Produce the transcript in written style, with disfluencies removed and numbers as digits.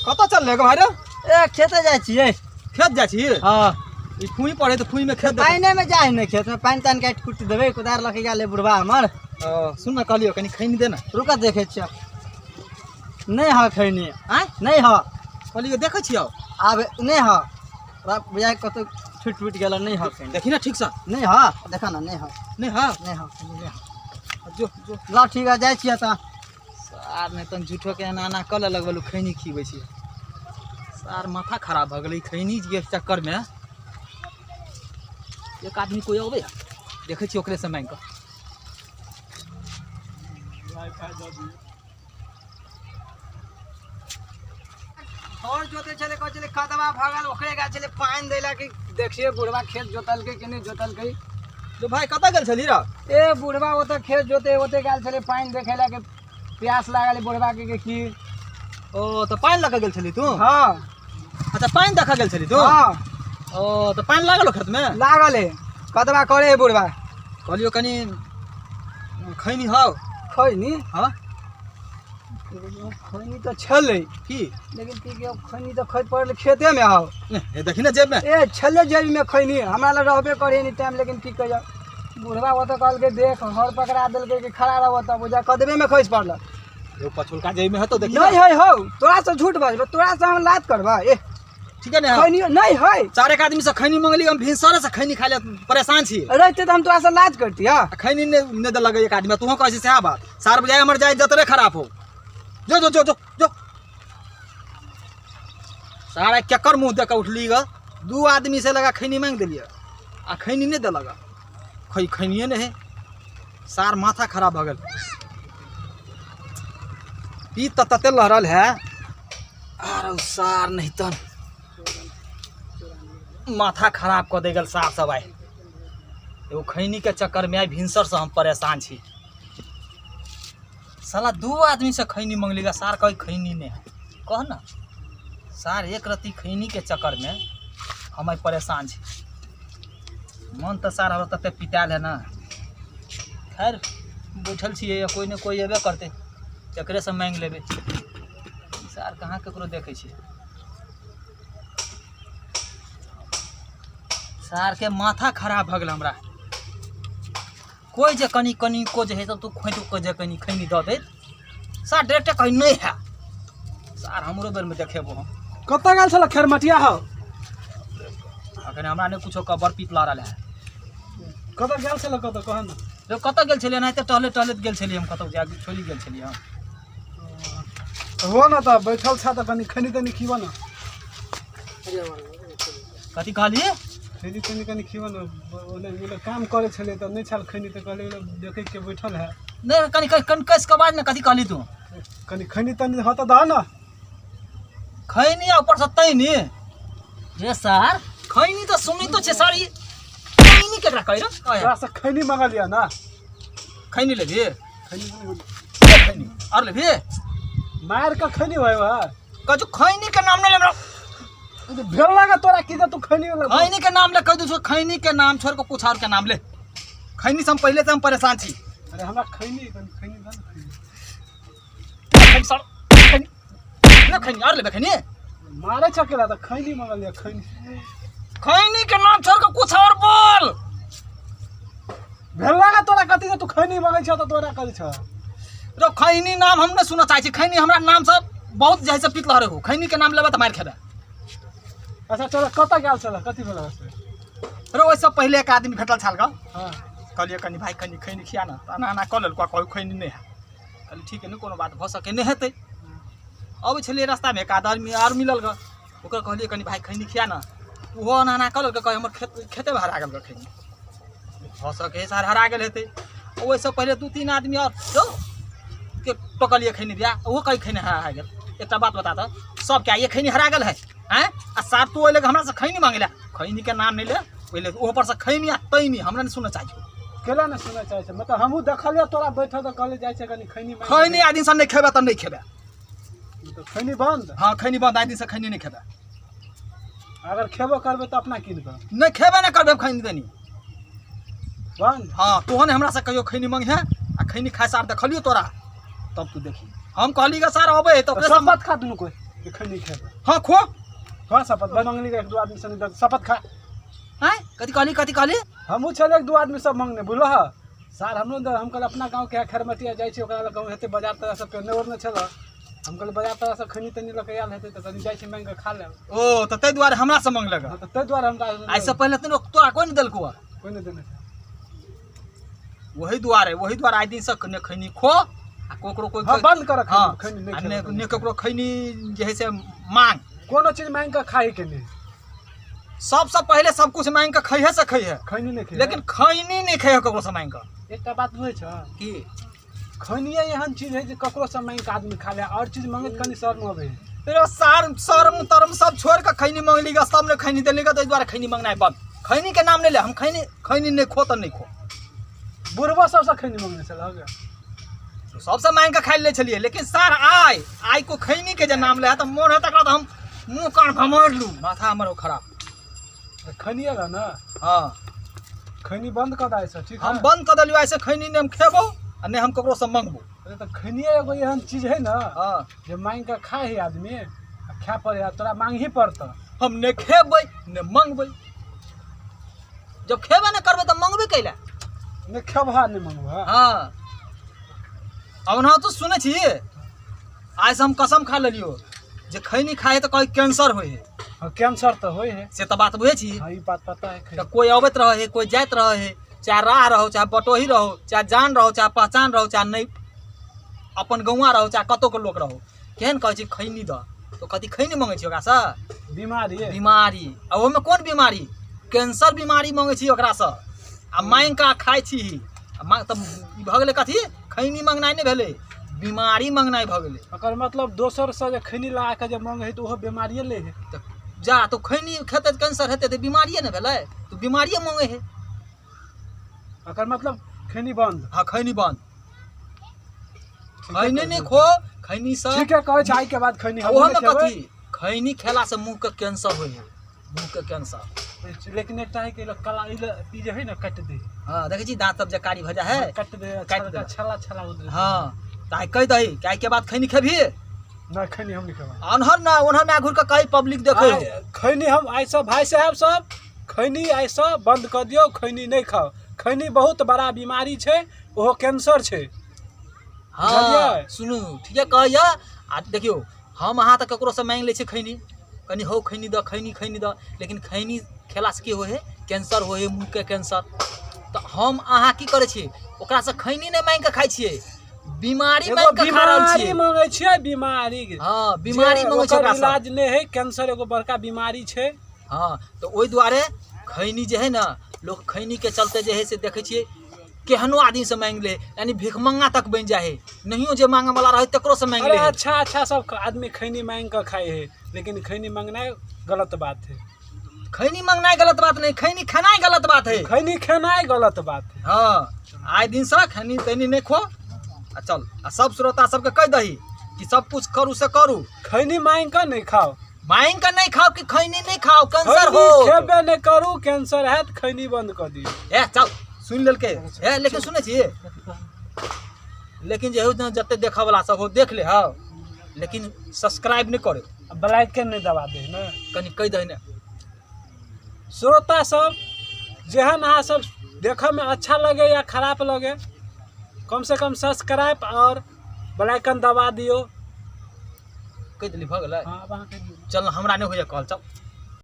कतऽ चलले गो भाइ रे? ए, खेते जाइ छियै। खेत जाइ छी? हँ। ई फुही पड़े तऽ फुही में खेत देबै। पानिए में जाइ ने, खेत में पानि तानि काटि कुटि देबै। कोदारि लऽ के गेल बुढ़बा हमर। ओ, सुन ने, कहलियौ कनि खैनी दे ने। रुक, देखै छियै। नहि हँ खैनी। आँय? नहि हँ। कहलियौ देखै छियौ। आब नहि हँ, तोरा बुझाइ कतौ छुटि टूटि गेल। नहि हँ खैनी। देखी ने ठीकसँ। नहि हँ, देखऽ ने, नहि हँ। नहि हँ? नहि हँ खैनी, नहि हँ। जो जो। ल ठीक है, जाइ छियै तऽ। सार नहि तन झूठोके एना एना कऽ लेलक, बोलू खैनी खिबै छी। सार माथा खराब भऽ गेलै खैनी के चक्करमे। एक आदमी कोइ अबै, देखै छियै ओकरेसँ माँगि कऽ। हर जोते छलै, कहै छलै खतबा भऽ गेल, ओकरे गेल छलै पानि दै लए कि देखिए बुढ़बा खेत जोतलकै कि नहि जोतलकै। जो भाइ, कतऽ गेल छली र? ए, बुढ़बा ओतऽ खेत जोते, ओते गेल छलै पानि देखै लए कि प्यास लागल है बुढ़बा के कि की। ओ, तऽ पानि लऽ कऽ गेल छली तू? हँ। अच्छा, पानि देखऽ गेल छली तू? हँ। ओ, तऽ पानि लागल हो खेतमे? लागल है, कदबा करे है बुढ़बा। कहलियौ कनि खैनी हौ। खैनी? हँ। खैनी तऽ छलै। की? लेकिन की कि खैनी तऽ खैत पड़ल खेतेमे हौ। हे, देखी ने जेबमे। ए, छलै जेबीमे खैनी, हमरा लग रहबे करे एनी टाइम, लेकिन की कहियो बुढ़बा ओतऽ कहलकै देख, हर पकड़ा देलकै कि खड़ा रह ओतऽ, बुझा कदबेमे खसि पड़ल। एगो पछुलका जेबमे हेतौ, देखी। नहीं है हौ, तोरा से झूठ बजबै? तोरा से हम लात करबै? ए। ठीक है ने? खैनी नहीं है। चार एक आदमी से खैनी मंगली, हम भिनसरे से खैनी खाइ ले परेशान छी। रहते तऽ हम तोरा से लाज करती हँ? आ खैनी नहि नहि देलक एक आदमी, तूहो कहै छी सएह बात। सार बुझाइ हमर जाइ जतरे खराब हो। जो जो जो जो जो। सारा केकर मुँह देख कऽ उठली ग? दू आदमी से लगा खैनी मांगि देलियै आ खैनी नहि देलक। खैनिए नहि है। सार माथा खराब भऽ गेल। पी तऽ तते लहरल है। आरो सार नहीं तन माथा खराब कऽ दे गेल सार सब। आइ एगो खैनी के चक्कर में आइ भिनसर से हम परेशान छी। साला दू आदमी से खैनी मंगली गा, सार कहे खैनी नहीं है। कह ना सार, एक रत्ती खैनी के चक्कर में हम आइ परेशान छी। मन तऽ सार हमरा तते पितायल है ना। खैर, बैठल छियै, कोइ ने कोइ अयबे करतै, तकरेसँ माँगि लेबै। सार कहाँ ककरो देखै छियै। सारके माथा खराब भऽ गेल हमरा। कोइ जे कनि कनिको जे हइ तब तू खोँटि कऽ जे कनि खैनी दऽ दैत, सार डायरेक्टे कहै नहि है। सार हमरो बेरमे देखेबो हम। कतऽ गेल छल खेरमटिया हौ? अखन हमरा नहि कुछो कह, बड़ पीत लड़ल है। कतऽ गेल छल, कतऽ, कह ने। जो, कतऽ गेल छलियै? एनाहिते टहले टहलैत गेल छलियै हम, कतौ जा छोड़ि गेल छलियै हम। हो ने, तऽ बैठल छ तऽ कनि खैनी तनी खीबऽ ने। कथी कहलियै? खैनी तनी कनि खीबऽ ने। ओने ओने काम करै छलै तऽ नहि छल खैनी, तऽ कहलियै देखै के बैठल है। नहि, कनि कनि कसि कऽ बाज ने, कथी कहली तू? कनि खैनी तनी हो तऽ दह ने। खैनी आ ऊपरसँ तैनी रे। सार खैनी तऽ सुनितो छै सार, ई खैनी केकरा कहै रे? तोरा से खैनी मंगलियै ना। खैनी लेबही? खैनी। ले खैनी, आओर लेबही? मार के खैनी भाई बा। कहै खैनी के नाम नहि लेब। भेल लगा तोरा की जे तू खैनी वाला। खैनी के नाम ले, कह दू खैनी के नाम छोड़ के कुछ और के नाम ले। खैनी से हम पहले से हम परेशान छी। अरे, हमरा खैनी, कनि खैनी दह ने, खैनी। खैनी सर, खैनी ले, खैनी और लेबे? खैनी। मारे चकेला तऽ खैनी मंगलियै, खैनी। खैनी के नाम छोड़ के कुछ और बोल। भेल लगा तोरा कथी जे तू खैनी मंगै छ तऽ तोरा कथी छ? रो, खैनी नाम हम नहि सुनऽ चाहै छी। खैनी हमरा नाम से बहुत जे है से पीत लहरे हो। खैनी के नाम लेबै तऽ मारि खेबै। अच्छा चल, कतऽ गेल छल, कथी भेल से? रो, ओहिसँ पहिले एक आदमी भेटल छल ग। हँ। कहलियै कनि भाइ, कनि खैनी खिया ने, तऽ एना एना कऽ लेलको, कहू खैनी नहि है। कहलियै ठीक है, नहि कोनो बात, भऽ सकै नहि हेतै। अबै छलियै रास्तामे, एक आदमी आर मिलल ग। ओकर कहलियै कनि भाइ, खैनी खिया ने, ओहो एना एना कऽ लेलकै, कहै हमर खेत खेतेमे हरा गेल ग खैनी। भऽ सकै सार हरा गेल हेतै। ओहिसँ पहिले दू तीन आदमी आओर यौ के टोकलियै खैनी दिया, ओहो कहै खैनी हरा गेल। एकटा बात बता तऽ, सबके आइए खैनी हरा गेल है? आँय, आ सार तू ओहि लए हमरासँ खैनी मांगे ले, खैनी के नाम नहि ले ओहि ले, ओहो पर से खैनी आ तैनी हमरा नहि सुनऽ चाहै। केला नहि सुनऽ चाहै छै? मतलब हमहूँ देखलियै तोरा बैठल तऽ कहलियै जाइ छै कनि खैनी माँगि। खैनी आइ दिनसँ नहि खेबै तऽ नहि खेबै। मतलब खैनी बन्द? हँ, खैनी बन्द, आइ दिनसँ खैनी नहि खेबै। अगर खेबो करबै तऽ अपना कीन कऽ। नहि खेबे नहि करबै हम खैनी तैनी। बन्द? हँ, तोहन हमरासँ कहियो खैनी मंगिहे आ खैनी खाय सार देखलियो तोरा, तब तू देखी। हम कहली गे सार अबै है तऽ ओकरे शपथ खा दुनू कोइ। जे खैनी खेबै। हाँ खो। खा शपथ मंगली एक दू आदमी से शपथ खा। आँय कथी कहली कथी कहली? हमहूँ छलै एक दू आदमी सब मंगने बुझलह सार हमरो अंदर। हम कहल अपना गाँव के खरमटिया जाइ छी, ओकरा लग गाँव हेतै बाजार तरह से पेने ओढ़ने छल। हम कहल बाजार तरह से खैनी तैनी लऽ के आयल हेतै तऽ कनि जाइ छी माँगि कऽ खा लेब। ओ तऽ ताहि दुआरे हमरा से मंगलक। हाँ, तऽ ताहि दुआरे हमरा एहिसँ पहिले तऽ तोरा कोइ नहि देलकौ? कोइ नहि देने। वही दुआरे वही दुआरे आइ दिनसँ ने खैनी खो आ ककरो कोइ। हाँ बंद कर। हाँ खैनी आ नहि ने खेबै। ने ककरो खैनी जे है से मांग। कोनो चीज माँगि कऽ खाइ के नहि। सबसँ पहिले सब कुछ मांगि कऽ खैहे से खैहे, खैनी नहि खेबै, लेकिन खैनी नहि खैहे ककरो से मांगि कऽ। एकटा बात बुझै छ की? खैनिये एहन चीज है जे ककरो से माँगि कऽ आदमी खा ले, आओर चीज माँगैत कनि शर्म अबै है। रे सार शर्म तरम सब छोड़ कऽ खैनी मंगली ग, सब ने खैनी देली ग, ताहि दुआरे खैनी मंगनाइ बंद। खैनी के नाम नहि ले। हम खैनी खैनी नहि खो तऽ नहि खो। बुढ़बो सबसँ खैनी माँगने छल गे? सबसँ मांगि कऽ खाइ लै छलियै, लेकिन सार आइ आइ को खैनी के जे नाम ले तऽ मोन है तकरा तऽ हम मुँह कान भमोड़ लू, माथा हमर ओ खराब। खैनिये रह ने। हाँ खैनी बंद कऽ दे आइसँ, ठीक हम है? बंद कऽ देलियौ। आइसँ खैनी नहि हम खेबौ आ नहि हम ककरोसँ मंगबो। अरे तऽ खैनिये एगो एहन चीज है ने हाँ जे माँगि कऽ खाइ है आदमी आ खाय पड़े है, तोरा माँगही पड़तऽ। हम नहि खेबै नहि मंगबै। जब खेबे नहि करबै तऽ मंगबे कैला? नहि खेबह नहि माँगबह। हाँ अब ओना तो सुनै छी, आइसँ हम कसम खा लेलियौ जे खैनी खाइ है तऽ कहै कैंसर होइ है। हाँ, कैंसर तऽ होइ है। से तऽ बात बुझै छी। हाँ ई बात पता है। तऽ कोइ अबैत रहै है, कोइ जाइत रहै है, चाहे राह रहो चाहे बटोही रहो चाहे जान रहो चाहे पहचान रहो चाहे नहि अपन गौआँ रहो चाहे कतौके लोक रहो, केहन कहै छी खैनी दऽ तऽ कथी खैनी मङ्गै छी ओकरासँ? बीमारी है। बीमारी। आ ओहिमे कोन बीमारी? कैंसर बीमारी मङ्गै छी ओकरासँ आ माँगि कऽ खाइ छी। आ माँग तऽ ई भऽ गेलै कथी? खैनी मङ्गनाइ नहि भेलै, बीमारी मङ्गनाइ भऽ गेलै। ओकर मतलब दोसरसँ जे खैनी लगा कऽ जे माँगै है तऽ ओहो बीमारिये लै है। तऽ जा तऽ खैनी खेतै तऽ कैंसर हेतै तऽ बीमारिये ने भेलै, तऽ बीमारिये मङ्गै है। ओकर मतलब खैनी बंद। हाँ खैनी बंद। खैनी नहि खो खैनीसँ। ठीके कहै छै, आइके बाद खैनी हमहूँ ओहोमे नहि खेबै। कथी खैनी खेलासँ मुँहके कैंसर होइ है, मुँहके कैंसर। लेकिन एकटा है कि कला ई ई जे है ने काटि दे। हाँ देखै छी दाँत सब जे कारी भऽ जाइ है। काटि दे। काटि देलक। छला छला उधरे। हाँ तऽ आइ कहि दही कि आइके बाद खैनी खेबही? नहि, खैनी हम नहि खेबै। अनहर ना ओनहर ना घुर कऽ कही पब्लिक देखै हो। खैनी हम आइसँ भाय साहेब सब खैनी आइसँ बंद कऽ दियौ, खैनी नहि खाउ। खैनी बहुत बड़ा बीमारी छै, ओहो कैंसर छै। हाँ बुझलियै? सुनू ठीके कहैया। आ देखियौ हम अहाँ तऽ ककरोसँ माँगि लै छियै खैनी, कनि हौ खैनी दऽ खैनी खैनी दऽ, लेकिन खैनी खेलासँ की होइ है? कैंसर होइ है, मुँहके कैंसर। तऽ हम अहाँ की करै छियै? ओकरासँ खैनी नहि माँगि कऽ खाइ छियै, बीमारी एगो माँगि कऽ खा रहल बीमारी छियै। माँगै छियै बीमारी। हाँ बीमारी जे माँगै छियै ओकर ओकरासँ। इलाज नहि है, कैंसर एगो बड़का बीमारी छै। हाँ तऽ ओहि दुआरे खैनी जे है ने लोक खैनीके चलते जे है से देखै छियै केहनो आदमीसँ माँगि लै, यानी भिखमङ्गा तक बनि जाइ है, नहियो जे माँगऽवला रहै तकरोसँ माँगि अरे लै है। अच्छा अच्छा सब आदमी खैनी माँगि कऽ खाइ है, लेकिन खैनी माँगनाइ गलत बात है। खैनी माँगनाइ गलत बात नहि, खैनी खेनाइ गलत बात है। खैनी खेनाइ गलत बात है। हाँ आइ दिनसँ खैनी तैनी नहि खो आ चल आ सब श्रोता सबके कहि दही कि सब कुछ करू से करू, खैनी माँगि कऽ नहि खाउ। माँगि कऽ नहि खाउ कि खैनी नहि खाउ, कैंसर खैनी हो। खेबे नहि करू, कैंसर हैत, खैनी बंद कऽ दियौ। ए चल सुनि लेलकै हे। लेकिन सुनै छी, लेकिन जे हो ने जते देखऽवला सब हो देख ले हौ, लेकिन सब्सक्राइब नहि करे। ब्लैक के नहि दबा दे ने। कनि कहि दही ने। श्रोता सब जेहन अहाँ सब देखऽमे अच्छा लगे या खराब लगे, कम से कम सब्सक्राइब और बेल आइकन दबा दियौ। कहि देली भऽ गेलै। हाँ, आब अहाँ कहि दियौ। चल हमरा नहि होइए कहल, चल।